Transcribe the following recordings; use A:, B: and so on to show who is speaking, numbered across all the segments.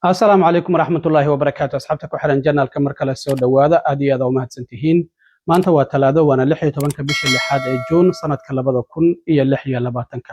A: Asalaamu calaykum waraxmatullaahi wabarakaatu. Asxaabta ku xiran channelka, mar kale soo dhowaada. Aad iyo aad aa u mahadsantihiin. Maanta waa Talaado, waana 16-ka bisha lixaad ee Juun, sanadka 2026-ka.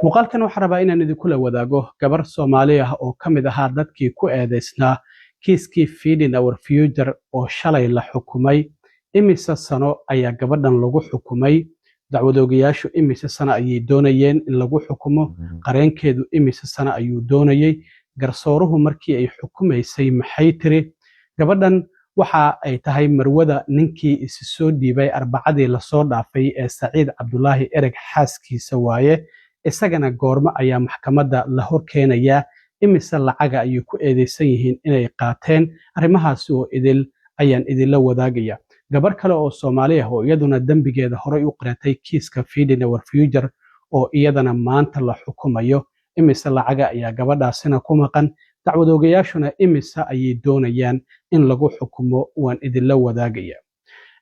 A: Muuqaalkan waxaan rabaa inaan idinkula wadaago gabar Soomaali ah oo ka mid ahaa dadkii ku eedeysnaa kiiskii Feeding Our Future oo shalay la xukumay. Imise sano ayaa gabadhan lagu xukumay? Dacwadoogayaashu imise sano ayay doonayeen in lagu xukumo? Qareenkeedu imise sano ayuu doonayey? Garsooruhu markii ay xukumaysay maxay tiri? Gabadhan waxa ay tahay marwada ninkii isi soo dhiibay Arbacadii lasoo dhaafay ee Saciid Cabdulaahi Ereg, xaaskiisa waaye. Isagana goormo ayaa maxkamadda la hor keenayaa? Imise lacaga ayay ku eedeysan yihiin inay qaateen? Arrimahaasi oo idil ayaan idinla wadaagaya. Gabar kale oo Soomaali ah oo iyaduna dembigeeda horey u qiratay kiiska Feeding Our Future oo iyadana maanta la xukumayo, imise lacaga ayaa gabadhaasina ku maqan? Dacwadoogayaashuna imise ayay doonayaan in lagu xukumo? Waan idinla wadaagaya.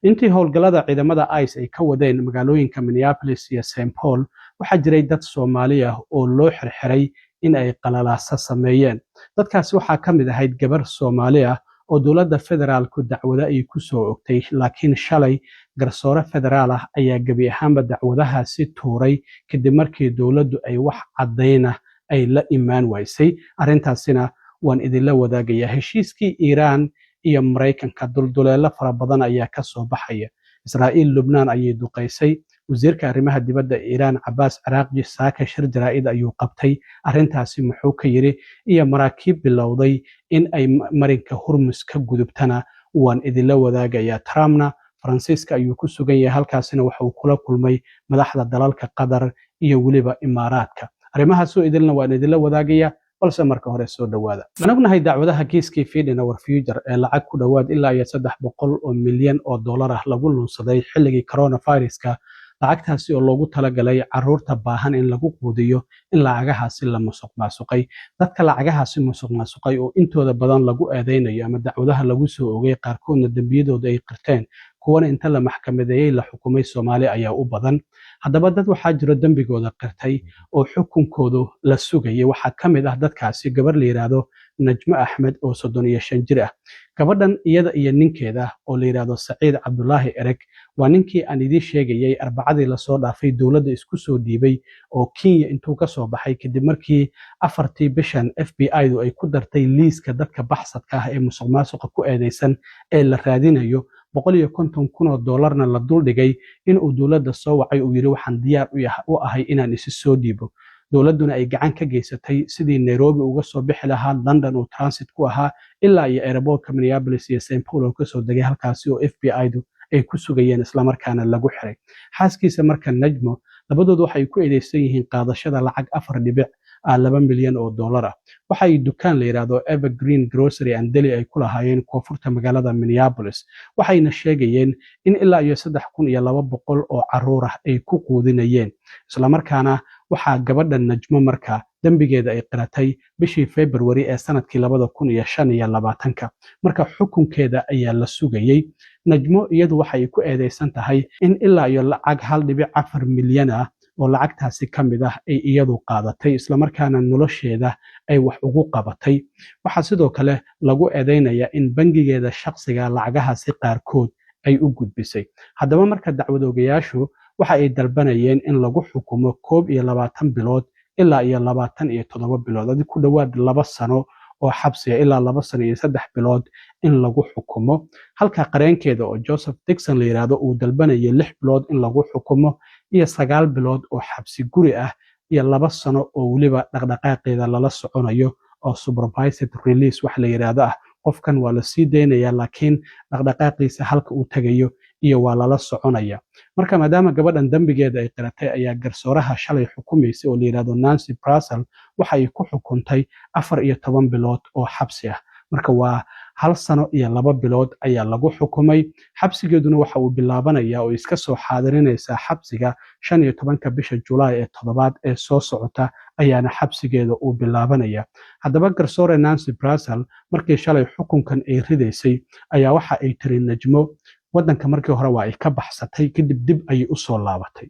A: Intii howlgallada ciidamada ICE ay ka wadeen magaalooyinka Minneapolis iyo St Paul, waxaa jiray dad Soomaali ah oo loo xirxiray in ay qalalaasa sameeyeen. Dadkaasi waxaa ka mid ahayd gabar Soomaali ah oo dowladda federaalku dacwado ay ku soo ogtay, laakiin shalay garsoore federaal ah ayaa gebi ahaanba dacwadahaasi tuuray kadib markii dowladdu ay wax caddayna ay la imaan waysay. Arrintaasina waan idinla wadaagayaa. Heshiiskii Iiraan iyo Maraykanka dulduleelo fara badan ayaa ka soo baxaya. Israa'iil Lubnaan ayay duqaysay. Wasiirka arrimaha dibadda Iiraan Cabaas Ciraaqji saaka shir jaraa'id ayuu qabtay. Arrintaasi muxuu ka yidhi? Iyo maraakiib bilowday in ay marinka Hurmus ka gudubtana waan idinla wadaagayaa. Trumpna Faransiiska ayuu ku sugan yahay, halkaasina waxa uu kula kulmay madaxda dalalka Qatar iyo weliba Imaaraadka. Arrimahaasoo idilna waan idinla wadaagayaa, balse marka hore soo dhowaada. Waxaan ognahay dacwadaha kiiskii Feeding Our Future ee lacag ku dhowaad ilaa iyo 300 milyan oo dollar ah lagu lunsaday xilligii coronaviruska, lacagtaasi oo loogu talagalay caruurta baahan in lagu quudiyo, in lacagahaasi la musuq maasuqay. Dadka lacagahaasi musuq maasuqay oo intooda badan lagu eedeynayo ama dacwadaha lagu soo ogay, qaarkoodna dembiyadooda ay qirteen, kuwana inta la maxkamadeeyey la xukumay, Soomaali ayaa u badan. Haddaba dad waxaa jiro dembigooda qirtay oo xukunkoodu la sugayay. Waxaa ka mid ah dadkaasi gabar la yidhaahdo Najmo Axmed oo 35 jir ah. Gabadhan iyada iyo ninkeeda oo la yidhaahdo Saciid Cabdulaahi Ereg, waa ninkii aan idiin sheegayay Arbacadii lasoo dhaafay dowladda isku soo dhiibay oo Kenya intuu ka soo baxay kadib markii 4-tii bishan FBI-du ay ku dartay liiska dadka baxsadka ah ee musuq maasuqa ku eedeysan ee la raadinayo, 150,000 oo dollarna la duldhigay, inuu dowladda soo wacay, uu yidhi: "Waxaan diyaar u ahay inaan isi soo dhiibo." Dowladduna ay gacan ka geysatay sidii Nairobi uga soo bixi lahaa, London uu transit ku ahaa, ilaa iyo airportka Minneapolis iyo St Paul oo kasoo degay, halkaasi oo FBI-du ay ku sugayeen, islamarkaana lagu xiray xaaskiisa. Marka Najmo, labadoodu waxay ku eedeysan yihiin qaadashada lacag 4.2 milyan oo dollar ah. Waxay dukaan la yidhaahdo Evergreen Grocery and Deli ay ku lahaayeen koonfurta magaalada Minneapolis, waxayna sheegayeen in ilaa iyo 3200 oo caruur ah ay ku quudinayeen. Islamarkaana waxaa gabadha Najmo markaa dembigeeda ay qiratay bishii February ee sanadkii 2025-ka. Marka xukunkeeda ayaa la sugayey. Najmo iyadu waxay ku eedeysan tahay in ilaa iyo lacag 1.4 milyan ah oo lacagtaasi ka mid ah ay iyadu qaadatay, islamarkaana nolosheeda ay wax ugu qabatay. Waxaa sidoo kale lagu eedeynayaa in bangigeeda shaqsiga lacagahaasi qaarkood ay u gudbisay. Haddaba marka dacwadoogayaashu waxa ay dalbanayeen in lagu xukumo 21 bilood ilaa iyo 27 bilood, adi ku dhowaad 2 sano oo xabsiga ilaa 2 sano iyo 3 bilood in lagu xukumo, halka qareenkeeda oo Joseph Dixon la yidhaahdo uu dalbanayo 6 bilood in lagu xukumo iyo 9 bilood oo xabsi guri ah iyo 2 sano oo weliba dhaqdhaqaaqeeda lala soconayo oo supervised release wax la yidhaahdo ah. Qofkan waa la sii daynaya, laakiin dhaqdhaqaaqiisa halka uu tegayo iyo waa lala soconaya. Marka maadaama gabadhan dembigeeda ay qiratay, ayaa garsooraha shalay xukumaysay oo la yidhahdo Nancy Brasel waxa ay ku xukuntay 14 bilood oo xabsi ah. Marka waa hal sano iyo 2 bilood ayaa lagu xukumay. Xabsigeeduna waxa uu bilaabanayaa oo iska soo xaadirinaysaa xabsiga 15-ka bisha Julaay ee toddobaad ee soo socota ayaana xabsigeeda uu bilaabanaya. Haddaba garsoore Nancy Brasel markii shalay xukunkan ay ridaysay ayaa waxa ay tiri: Najmo waddanka markii hore waa ay ka baxsatay, kadib dib ayay u soo laabatay.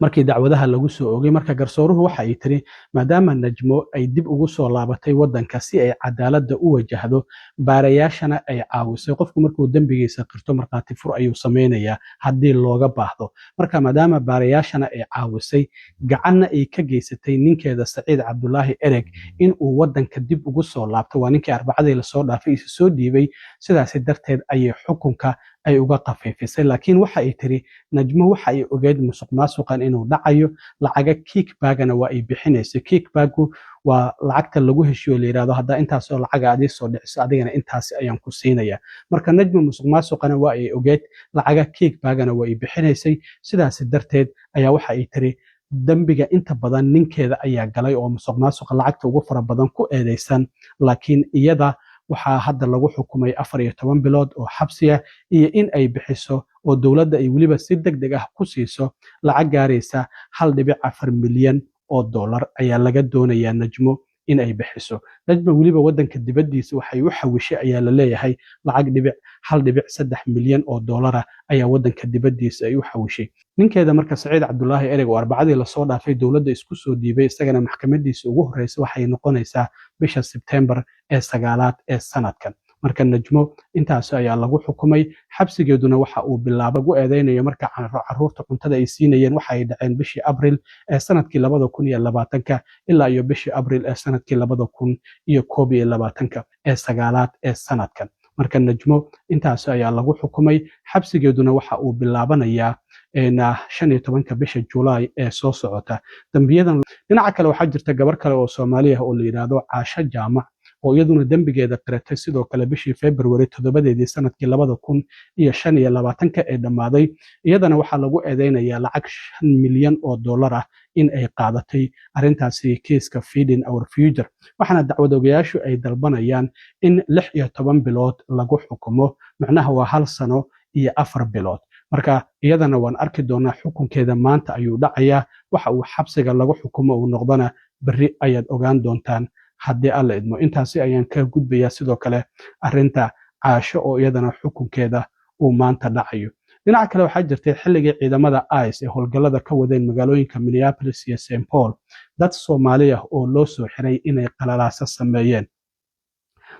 A: Markii dacwadaha lagu soo oogay, marka garsooruhu waxa ay tiri, maadaama Najmo ay dib ugu soo laabatay waddanka si ay cadaaladda u wajahdo, baarayaashana ay caawisay. Qofku markuu dembigiisa qirto, markhaati fur ayuu sameynayaa haddii looga baahdo. Marka maadaama baarayaashana ay caawisay, gacanna ay ka geysatay ninkeeda Saciid Cabdulaahi Ereg in uu waddanka dib ugu soo laabto, waa ninkii Arbacadii lasoo dhaafay isu soo dhiibay, sidaasi darteed ayay xukunka ay uga khafiifisay. Laakiin waxa ay tiri, Najmo waxa ay ogeyd musuq maasuqan inuu dhacayo, lacaga kickback-gana waa ay bixinaysay. Kickback-gu waa lacagta lagu heshiyo, la yidhahdo haddaa intaasoo lacaga aad ii soo dhiciso, adigana intaasi ayaan ku siinaya. Marka Najmo musuq maasuqana waa ay ogeyd, lacaga kickback-gana waa ay bixinaysay. Sidaasi darteed ayaa waxa ay tiri, dembiga inta badan ninkeeda ayaa galay oo musuq maasuqa lacagta ugu fara badan ku eedeysan, laakiin iyada waxaa hadda lagu xukumay 14 bilood oo xabsiya iyo in ay bixiso oo dowladda ay weliba si deg deg ah ku siiso lacag gaaraysa 1.4 milyan oo dollar ayaa laga doonayaa Najmo in ay bixiso. Najmo weliba waddanka dibaddiisa waxay u xawishay ayaa la leeyahay lacag 1.3 milyan oo dollara ayaa waddanka dibaddiisa ay u xawishay ninkeeda. Marka Saciid Cabdulaahi Ereg oo Arbacadii lasoo dhaafay dowladda isku soo dhiibay, isagana maxkamadiisa ugu horreysa waxay noqonaysaa bisha Sebtembar ee 9aad ee sanadkan. Marka Najmo intaas ayaa lagu xukumay, xabsigeeduna waxa uu bilaabay lagu eedeynayo marka caruurta cuntada ay siinayeen waxa ay dhaceen bishii Abril ee sanadkii 2020-ka ilaa iyo bishii Abril ee sanadkii 2021-ka ee 9aad ee sanadkan. Marka Najmo intaas ayaa lagu xukumay, xabsigeeduna waxa uu bilaabanayaa 15-ka bisha Julaay ee soo socota dembiyadan. Dhinaca kale, waxaa jirta gabar kale oo Soomaaliya oo la yidhaahdo Caasho Jaamac oo iyaduna dembigeeda qiratay sidoo kale bishii February 7-deedii sanadkii 2025-ka ee dhammaaday. Iyadana waxaa lagu eedeynayaa lacag 5 milyan oo dollar ah in ay qaadatay arrintaasi, kiiska Feeding Our Future, waxaana dacwad ogayaashu ay dalbanayaan in 16 bilood lagu xukumo, macnaha waa hal sano iyo 4 bilood. Marka iyadana waan arki doonaa, xukunkeeda maanta ayuu dhacayaa. Waxa uu xabsiga lagu xukumo uu noqdona berri ayaad ogaan doontaan haddii Alla idmo. Intaasi ayaan ka gudbayaa. Sidoo kale arrinta Caasho oo iyadana xukunkeeda uu maanta dhacayo. Dhinaca kale, waxaa jirtay xilligii ciidamada ICE ee howlgallada ka wadeen magaalooyinka Minneapolis iyo St Paul dad Soomaali ah oo loo soo xiray inay qalalaaso sameeyeen.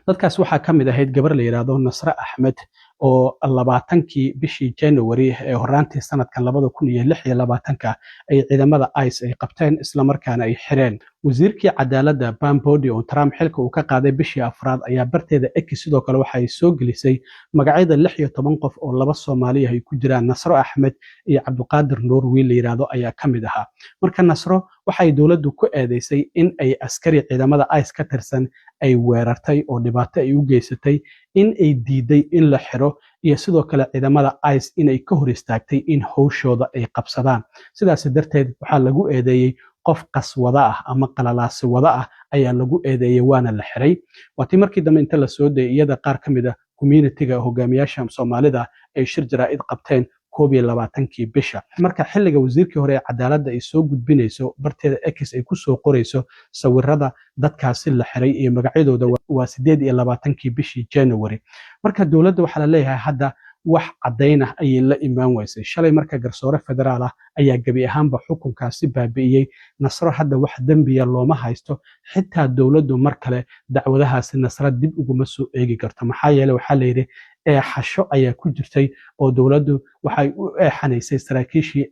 A: Dadkaas waxaa ka mid ahayd gabar la yidhaahdo Nasre Axmed oo 20-kii bishii January ee horaantii sanadkan 2026-ka ay ciidamada ICE ay qabteen, islamarkaana ay xireen. Wasiirkii cadaaladda Pam Bondi oo Trump xilka uu ka qaaday bishii afraad ayaa barteeda X sidoo kale waxa ay soo gelisay magacyada 16 qof oo laba Soomaali ah ay ku jiraan. Nasro Axmed iyo Cabdiqaadir Nuur wiil la yidhaahdo ayaa ka mid ahaa. Marka Nasro waxay dowladdu ku eedeysay in ay askari ciidamada ICE ka tirsan ay weerartay oo dhibaato ay u geysatay, in ay diiday in la xiro, iyo sidoo kale ciidamada ICE inay ka hor istaagtay in howshooda ay qabsadaan. Sidaas darteed waxaa lagu eedeeyey qof qaswada ah ama qalalaasi wada ah ayaa lagu eedeeyey, waana la xiray. Waatii markii dambe inta la soo dayay iyada qaar ka mid ah community-ga hogaamiyaasha Soomaalida ay shir jaraa'id qabteen 21-kii bisha. Marka xilliga wasiirkii hore ee cadaaladda ay soo gudbinayso barteeda X ay ku soo qorayso sawirada dadkaasi la xiray iyo magacyadooda waa 28-kii bishii January. Marka dowladda waxaa la leeyahay hadda wax caddayn ah ayay la imaan waysay. Shalay marka garsoore federaal ah ayaa gebi ahaanba xukunkaasi baabi'iyey. Nasro hadda wax dembiya looma haysto, xitaa dowladdu mar kale dacwadahaasi Nasro dib uguma soo eegi karto. Maxaa yeele, waxaa la yidhi eexasho ayaa ku jirtay oo dowladdu waxay u eexanaysay saraakiishii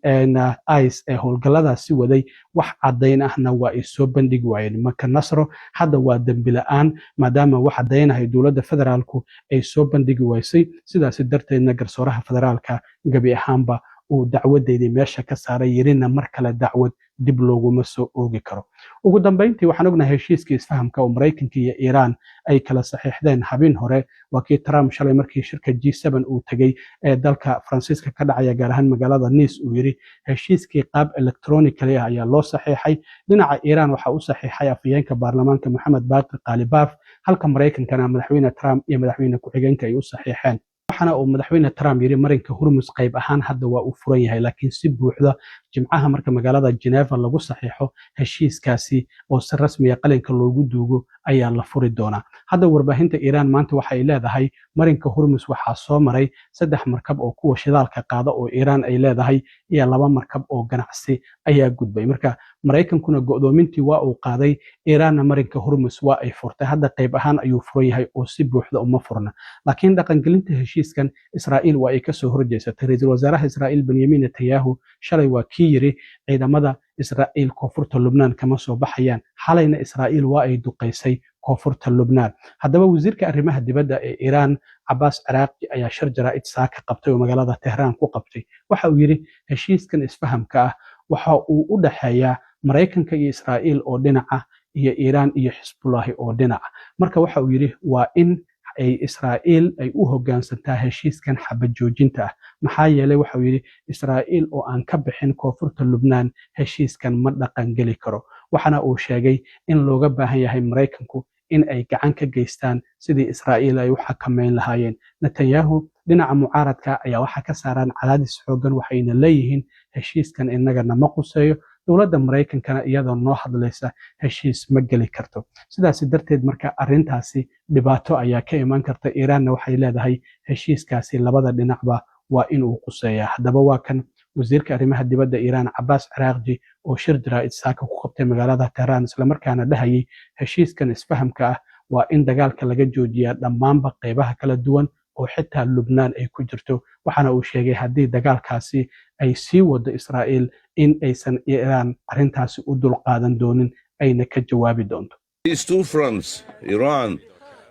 A: ICE ee howlgalladaasi waday, wax caddayn ahna waa ay soo bandhigi waayeen. Marka Nasro hadda waa dembi la'aan maadaama wax caddaynahay dowladda federaalku ay soo bandhigi waysay. Sidaasi darteedna garsooraha federaalka gebi ahaanba uu dacwadeedii meesha ka saaray, yirina mar kale dacwad dib looguma soo oogi karo. Ugu dambeyntii, waxaan ognahay heshiiskii isfahamka oo Maraykanka iyo Iiraan ay kala saxiixdeen habeen hore. Waa kii Trump shalay markii shirka G7 uu tegey ee dalka Faransiiska ka dhacaya, gaar ahaan magaalada Nice, uu yiri heshiiskii qaab electronically ah ayaa loo saxiixay. Dhinaca Iiraan waxaa u saxiixay afhayeenka baarlamaanka Moxamed Baaqir Qaalibaaf, halka Maraykankana Madaxweyne Trump iyo madaxweyne ku-xigeenka ay u saxiixeen. Waxaana uu Madaxweyne Trump yiri marinka Hurmus qayb ahaan hadda waa uu furan yahay, laakiin si buuxda Jimcaha marka magaalada Geneva lagu saxiixo heshiiskaasi oo si rasmiya qalinka loogu duugo ayaa la furi doonaa. Hadda warbaahinta Iiraan maanta waxay leedahay marinka Hormus waxaa soo maray saddex markab oo kuwa shidaalka qaada oo Iiraan ay leedahay iyo laba markab oo ganacsi ayaa gudbay. Marka Maraykankuna go'doomintii waa uu qaaday, Iiraanna marinka Hormus waa ay furtay. Hadda qayb ahaan ayuu furan yahay oo si buuxda uma furna, laakiin dhaqangelinta heshiiskan Israa'iil waa ay kasoo horjeesatay. Ra-iisul wasaaraha Israa'iil Benyamin Netanyahu shalay waa kii yiri ciidamada Israa'iil koonfurta Lubnaan kama soo baxayaan. Xalayna Israa'iil waa ay duqaysay koonfurta Lubnaan. Haddaba wasiirka arrimaha dibadda ee Iiraan Cabaas Ciraaqi ayaa shir jaraa'id saaka qabtay oo magaalada Tehraan ku qabtay. Waxa uu yidhi heshiiskan isfahamka ah waxa uu u dhexeeyaa Maraykanka iyo Israa'iil oo dhinaca iyo Iiraan iyo Xisbullaahi oo dhinaca. Marka waxa uu yidhi waa in ay Israa'iil ay u hoggaansantaa heshiiskan xabad joojinta ah, maxaa yeelay, waxa uu yidhi, Israa'iil oo aan ka bixin koonfurta Lubnaan heshiiskan ma dhaqangeli karo. Waxaana uu sheegay in looga baahan yahay Maraykanku in ay gacan ka geystaan sidii Israa'iil ay u xakameyn lahaayeen. Netanyahu dhinaca mucaaradka ayaa waxaa ka saaran cadaadis xooggan, waxayna leeyihiin heshiiskan innagana ma quseeyo, dowladda Maraykankana iyadoo noo hadlaysa heshiis ma geli karto. Sidaasi darteed marka arrintaasi dhibaato ayaa ka iman karta. Iiraanna waxay leedahay heshiiskaasi labada dhinacba waa inuu quseeyaa. Haddaba waa kan wasiirka arrimaha dibadda Iiraan Cabaas Ciraaqji oo shir jaraa'id saaka ku qabtay magaalada Tehraan, islamarkaana dhahayay heshiiskan isfahamka ah waa in dagaalka laga joojiyaa dhammaanba qeybaha kala duwan oo xitaa Lubnaan ay ku jirto. Waxaana uu sheegay haddii dagaalkaasi ay sii wado Israa'iil in aysan Iiraan arrintaasi u dulqaadan doonin, ayna ka jawaabi doonto.
B: These two fronts, Iran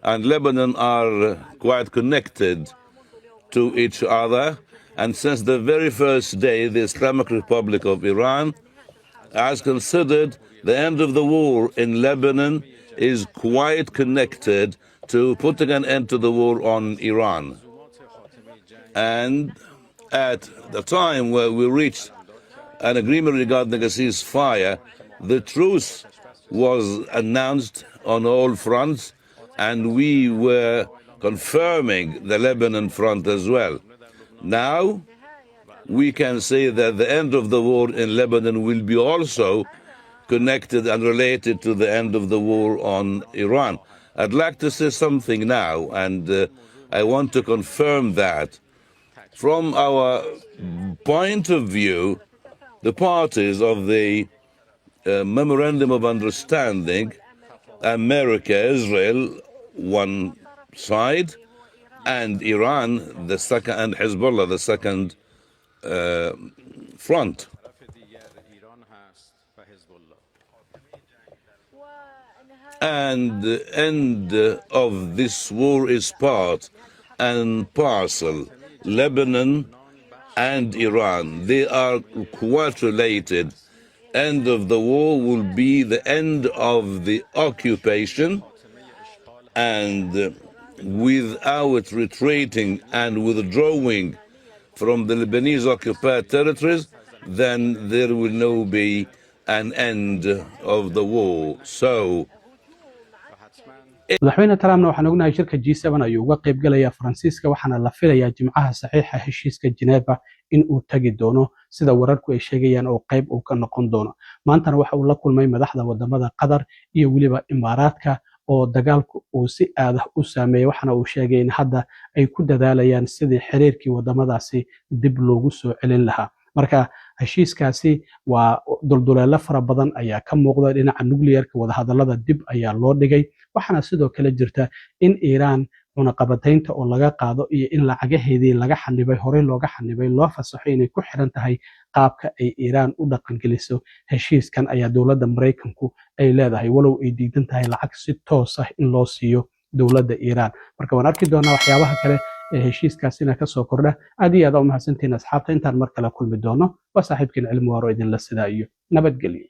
B: and Lebanon, are quite connected to each other. And since the very first day, the Islamic Republic of Iran has considered the end of the war in Lebanon is quite connected to putting an end to the war on Iran. And at the time where we reached an agreement regarding a ceasefire, the truce was announced on all fronts, and we were confirming the Lebanon front as well. Now, we can say that the end of the war in Lebanon will be also connected and related to the end of the war on Iran. I'd like to say something now, and I want to confirm that from our point of view, the parties of the Memorandum of Understanding, America, Israel, one side, and Iran, the second, and Hezbollah, the second front.
C: ایران هست و حزب الله
B: And the end of this war is part and parcel. Lebanon and Iran, they are quite related. End of the war will be the end of the occupation, and without retreating and withdrawing from the Lebanese occupied territories, then there will no be an end of the war. So
A: Madaxweyne Trumpna waxaan ognahay shirka G7 ayuu uga qayb galayaa Faransiiska, waxaana la filayaa Jimcaha saxiixa heshiiska Geneva in uu tagi doono, sida wararku ay sheegayaan, oo qayb uu ka noqon doono. Maantana waxa uu la kulmay madaxda wadamada Qatar iyo weliba Imaaraadka oo dagaalku uu si aadah u saameeyey, waxaana uu sheegay in hadda ay ku dadaalayaan sidii xiriirkii wadamadaasi dib loogu soo celin lahaa. Marka heshiiskaasi waa dulduleelo fara badan ayaa ka muuqda. Dhinaca nuclearka wadahadalada dib ayaa loo dhigay, waxaana sidoo kale jirta in Iiraan cunaqabataynta oo laga qaado iyo in lacagaheedii laga xanibay, horey looga xanibay, loo fasaxo inay ku xiran tahay qaabka ay Iiraan u dhaqangeliso heshiiskan, ayaa dowladda Maraykanku ay leedahay, walow ay diidan tahay lacag si toos ah in loo siiyo dowladda Iiraan. Marka waan arki doonaa waxyaabaha kale ee heshiiskaasina kasoo kordha. Aad iyo aad u mahadsantihiin asxaabta. Intaan mar kale kulmi doono, waa saaxiibkiin Cilmi Waaro idinla sidaa iyo nabadgelyo.